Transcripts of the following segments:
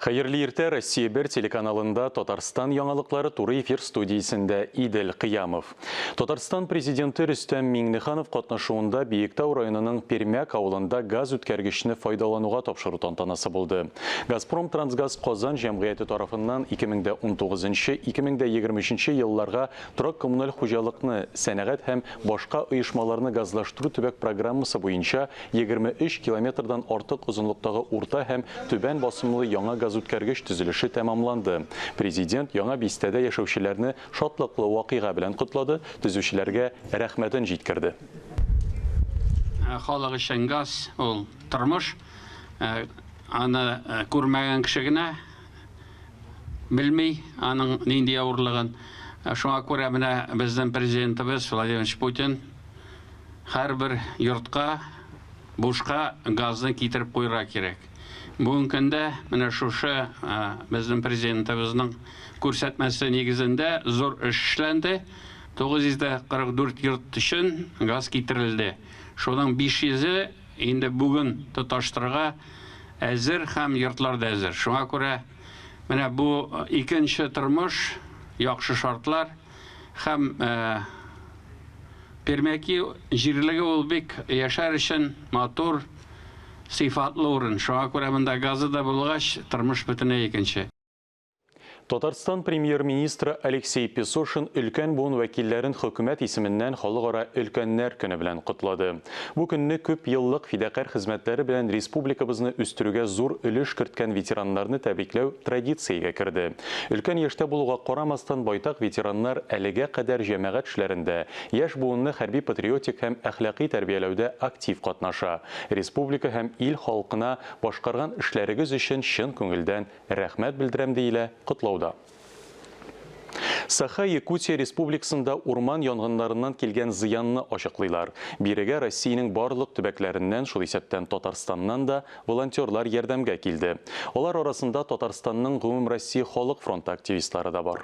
Хәерле иртә, Россия бер телеканалында Татарстан яңалыклары туры эфир студиясендә Идел Кыямов. Татарстан президенты Рөстәм Миңнеханов катнашуында Биектау районының Пермяк авылында газ үткәргечне файдалануга тапшыру тантанасы булды. Газпром Трансгаз Казан җәмгыяте тарафыннан 2019-2023 елларга торак-коммуналь хуҗалыкны, сәнәгать һәм башка оешмаларны газлаштыру төбәк программасы буенча 23 километрдан артык озынлыктагы урта һәм түбән басымлы яңа газүткәргеч төзелеше тәмамланды. Президент яңа бистәдә яшәүчеләрне шатлыклы вакыйга белән котлады, төзүчеләргә рәхмәтен җиткерде. Халык өчен газ ул тормыш. Аны күрмәгән кеше генә белми аның нинди авырлыгын. Шуңа күрә менә безнең президентыбыз Владимир Путин һәрбер йортка бушка газны китереп куярга кирәк. Бүгенге көндә менә шушы безнең президентыбызның күрсәтмәсе нигезендә зур эш эшләнде. 944 йорт өчен газ китерелде. Шуның 500-е инде бүген тоташтырырга әзер һәм йортлар да әзер. Шуңа күрә менә бу икенче тормыш, яхшы шартлар һәм Пермяки җирлеге ул бик яшәр өчен матур, сыйфатлы урын. Шуңа күрә монда газы да булгач, тормыш бөтенләй икенче. Татарстан Премьер-министры Алексей Песошин өлкән буын вәкилләрен хөкүмәт исеменнән Халыкара өлкәннәр көне белән котлады. Бу көнне күп еллык фидакарь хезмәтләре белән республикабызны үстерүгә зур өлеш керткән ветераннарны тәбрикләү традициягә керде. Өлкән яшьтә булуга карамастан, байтак ветераннар әлегә кадәр җәмәгать эшләрендә, яшь буынны хәрби-патриотик һәм әхлакый тәрбияләүдә актив катнаша. Республика һәм ил халкына башкарган эшләрегез өчен чын күңелдән рәхмәт белдерәм, диелә котлауда. Саха-Якутия Республикасында урман янгыннарыннан килгән зыянны ачыклыйлар. Бирегә Россиянең барлык төбәкләреннән, шул исәптән Татарстаннан да, волонтерлар ярдәмгә килде. Алар арасында Татарстанның Гомумроссия халык фронты активистлары да бар.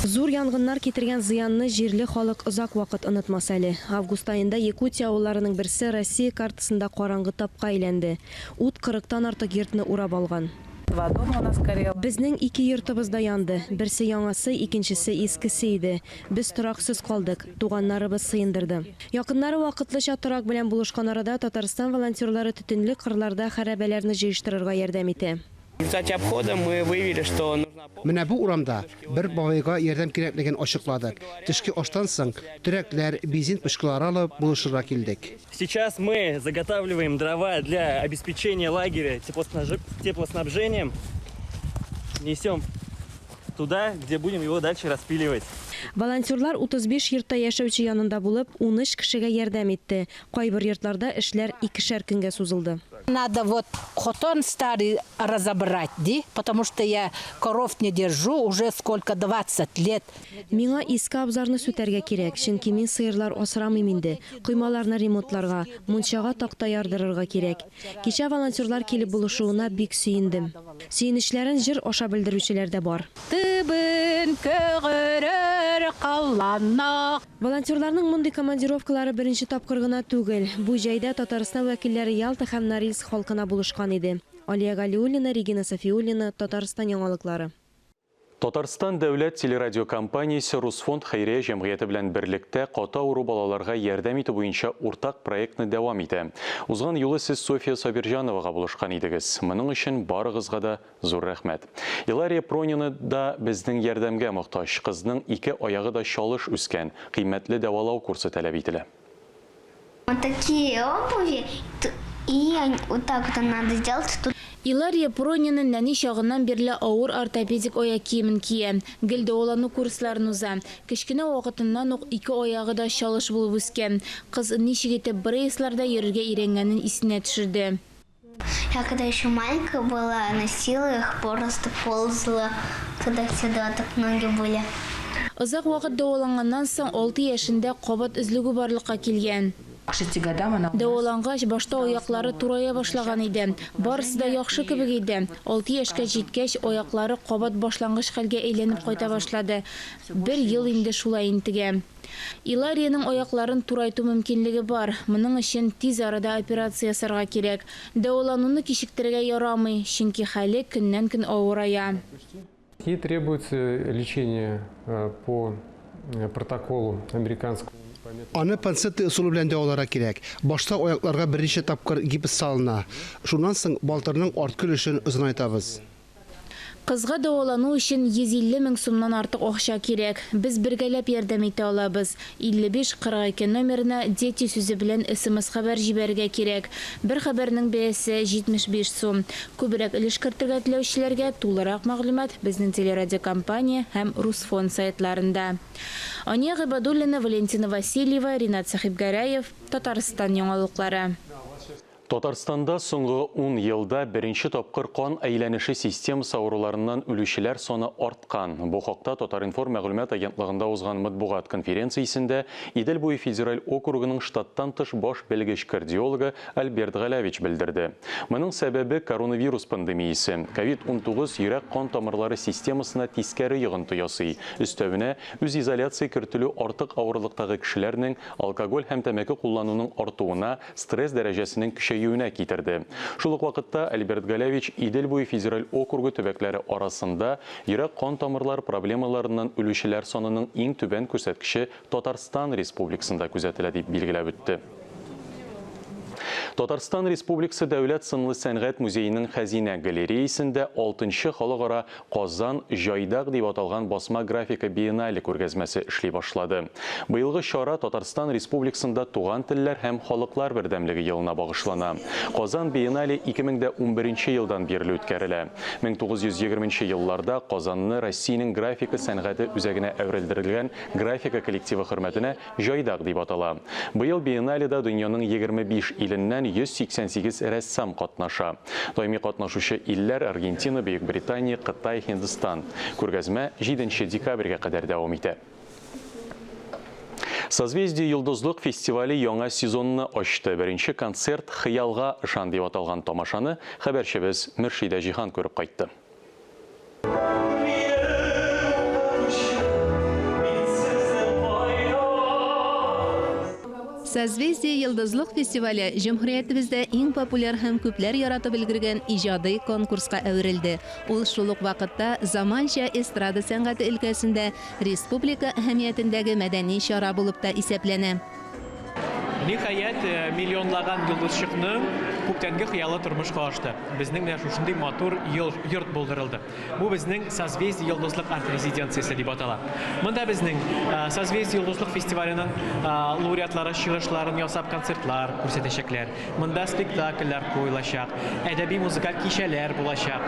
Зур янгыннар китергән зыянны җирле халык озак вакыт онытмас әле. Август аенда Якутия авылларының берсе Россия картасында караңгы тапка әйләнде. Ут кырыктан артык йортны урап алган. Два дома у нас горело. Безнең ике йортыбыз да янды. Берсе яңасы, икенчесе искесе иде. Без тораксыз калдык. Туганнарыбыз сыендырды. Якыннары вакытлыча торак белән булышкан арада Татарстан волонтерлары төтенле кырларда хәрабәләрне җыештырырга ярдәм итә. В результате обхода мы выявили, что нужна помощь. Менә бу урамда бер бабайга ярдәм кирәклеген ачыкладык. Төшке аштан соң, төрәкләр, бензин пычкылары алып, булышырга килдек. Сейчас мы заготавливаем дрова для обеспечения лагеря теплоснабжением. Несем туда, где будем его дальше распиливать. Волонтерлар 35 йортта яшәүче янында булып, 13 кешегә ярдәм итте. Кайбер йортларда эшләр икешәр көнгә сузылды. Надо вот хотон старый разобрать, ди, потому что я коров не держу уже сколько, 20 лет. Миңа иске абзарны сүтәргә кирәк, чөнки мин сыерлар асрамыйм инде. Коймаларны ремонтларга, мунчага такта ярдырырга кирәк. Кичә волонтерлар килеп булышуына бик сөендем. Сөенечләрен җыр аша белдерүчеләр дә бар. Тыбын көгерер калланна. Волонтерларның мондый командировкалары беренче тапкыр гына түгел. Бу җәйдә Татарстан вәкилләре Ялта һәм Норильск халкына булышкан иде. Алия Галиуллина, Регина Сафиуллина, Татарстан яңалыклары. Татарстан дәүләт телерадиокомпаниясе Русфонд хәйрия җәмгыяте белән берлектә каты авыру балаларга ярдәм итү буенча уртак проектны дәвам итә. Узган юлы сез Софья Сабирҗановага булышкан идегез. Моның өчен барыгызга да зур рәхмәт. Илария Пронина да безнең ярдәмгә мохтаҗ. Кызның ике аягы да чалыш үскән, кыйммәтле дәвалау курсы таләп ителә. Вот такие обуви, и вот так вот надо сделать тут. Илария Пронина нәни чагыннан бирле авыр ортопедик аяк киемен кия. Гел дәвалану курсларын уза. Кечкенә вакытыннан ук ике аягы да чалыш булып үскән. Кыз ничек итеп брейсларда йөрергә өйрәнгәнен исенә төшерде. Я когда еще маленькая была, носила их, просто ползала туда-сюда, так ноги были. Озак вакыт дәваланганнан соң, алты яшендә кабат өзлегү барлыкка килгән. Дәвалангач, башта аяклары турая башлаган иде. Барысы да яхшы кебек иде. Алты яшькә җиткәч, аяклары кабат башлангыч хәлгә әйләнеп кайта башлады. Бер ел инде шулай интегә. Илариянең аякларын турайту мөмкинлеге бар. Моның өчен тиз арада операция ясарга кирәк. Дәвалануны кичектерергә ярамый, чөнки хәле көннән-көн авырая. Ей требуется лечение по протоколу американского. Аны Панцетти ысулы белән дәваларга кирәк. Башта аякларга берничә тапкыр гипс салына. Шуннан соң балтырның арткы өлешен озынайтабыз. Кызга дәвалану өчен 150 мең сумнан артык акча кирәк. Без бергәләп ярдәм итә алабыз. 55 42 номерына Дети сүзе белән смс-хәбәр җибәрергә кирәк. Бер хәбәрнең бәясе, 75 сум. Күбрәк өлеш кертергә теләүчеләргә тулырак мәгълүмат безнең телерадиокомпания һәм Русфонд сайтларында. Ания Гыйбадуллина, Валентина Васильева, Ринат Сәхибгәрәев, Татарстан яңалыклары. Татарстанда соңгы ун елда беренче тапкыр кан әйләнеше системасы авыруларыннан үлүчеләр саны арткан. Бу хакта Татар-информ мәгълүмат агентлыгында узган матбугат конференциясендә Идел буе федераль округының штаттан тыш баш белгеч-кардиологы Альберт Галәвич белдерде. Моның сәбәбе, коронавирус пандемиясе. Ковид-19 йөрәк-кан тамырлары системасына тискәре йогынты ясый. Өстәвенә, үзизоляция кертелү артык авырлыктагы кешеләрнең алкоголь һәм тәмәке куллануның артуына, стресс дәрәҗәсенең көчәюенә китерде. Шул ук вакытта Альберт Галәвич Идел буе федераль округы төбәкләре арасында йөрәк-кан тамырлар проблемаларыннан үлүчеләр санының иң түбән күрсәткече Татарстан Республикасында күзәтелә, дип билгеләп үтте. Татарстан Республикасы Дәүләт сынлы сәнгать музееның Хәзинә галереясендә алтынчы халыкара Казан, җайдак дип аталган басма графика биеннале күргәзмәсе эшли башлады. Быелгы чара Татарстан Республикасында Туган телләр һәм халыклар бердәмлеге елына багышлана. Казан биеннале 2011 елдан бирле үткәрелә. 1920 елларда Казанны Россиянең графика сәнгате үзәгенә әверелдерелгән графика коллективы хөрмәтенә Җайдак дип атала. Быел биенналеда дөньяның 25 иленнән 188 рәссам катнаша. Даими катнашучы илләр, Аргентина, Бөекбритания, Кытай, Һиндстан. Күргәзмә җиденче декабрьгә кадәр дәвам итә. Созвездие-Йолдызлык фестивале яңа сезонны ачты. Беренче концерт Хыялга ышан дип аталган тамашаны хәбәрчебез Мөршидә Җиһан күреп кайтты. Созвездие-Йолдызлык фестивале җөмһүриятебездә иң популяр һәм күпләр яратып өлгергән иҗади конкурска әверелде. Ул шул ук вакытта заманча эстрада сәнгате өлкәсендә республика әһәмиятендәге мәдәни чара булып та исәпләнә. Ниһаять, миллионлаган йолдызчыкның күптәнге хыялы тормышка ашты. Безнең менә шушындый матур йорт булдырылды. Бу безнең Созвездие йолдызлык арт-резиденциясе дип атала. Монда безнең Созвездие йолдызлык фестиваленең лауреатлары чыгышларын ясап концертлар күрсәтәчәкләр. Монда спектакльләр куелачак, әдәби-музыкаль кичәләр булачак.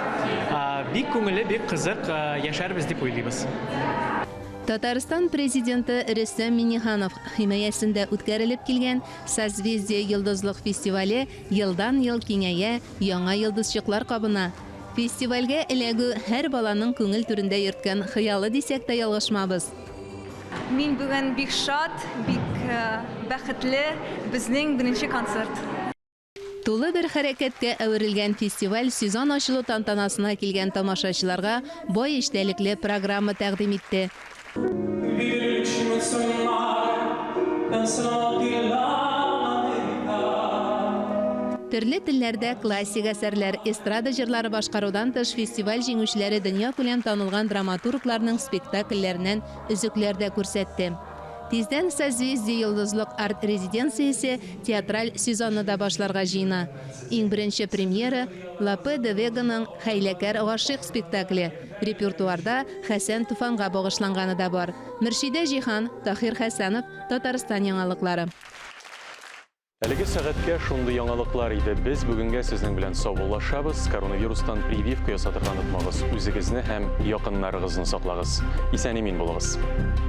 Бик күңелле, бик кызык яшәрбез дип уйлыйбыз. Татарстан Президенты Рөстәм Миңнеханов химаясендә үткәрелеп килгән Созвездие-Йолдызлык фестивале елдан-ел киңәя, яңа йолдызчыклар кабына. Фестивальгә эләгү һәр баланың күңел түрендә йөрткән хыялы дисәк тә ялгышмабыз. Мин бүген бик шат, бик бәхетле, безнең беренче концерт. Тулы бер хәрәкәткә әверелгән фестиваль сезон ачылу тантанасына килгән тамашачыларга бай эчтәлекле программа тәкъдим итте. Төрле телләрдә классик әсәрләр, эстрада җырлары башкарудан тыш, фестиваль җиңүчеләре дөньякүләм танылган драматургларның спектакльләреннән өзекләр дә күрсәтте. Тиздән Созвездие-Йолдызлык арт-резиденциясе театраль сезонны да башларга җыена. Иң беренче премьера, Лопе де Веганың Хәйләкәр гашыйк спектакле. Репертуарда Хәсән Туфанга багышланганы да бар. Мөршидә Җиһан, Таһир Хәсәнов, Татарстан яңалыклары. Әлеге сәгатькә шундый яңалыклар иде. Без бүгенгә сезнең белән саубуллашабыз. Коронавирустан прививка ясатырга онытмагыз. Үзегезне һәм якыннарыгызны саклагыз. Исән-имин булыгыз.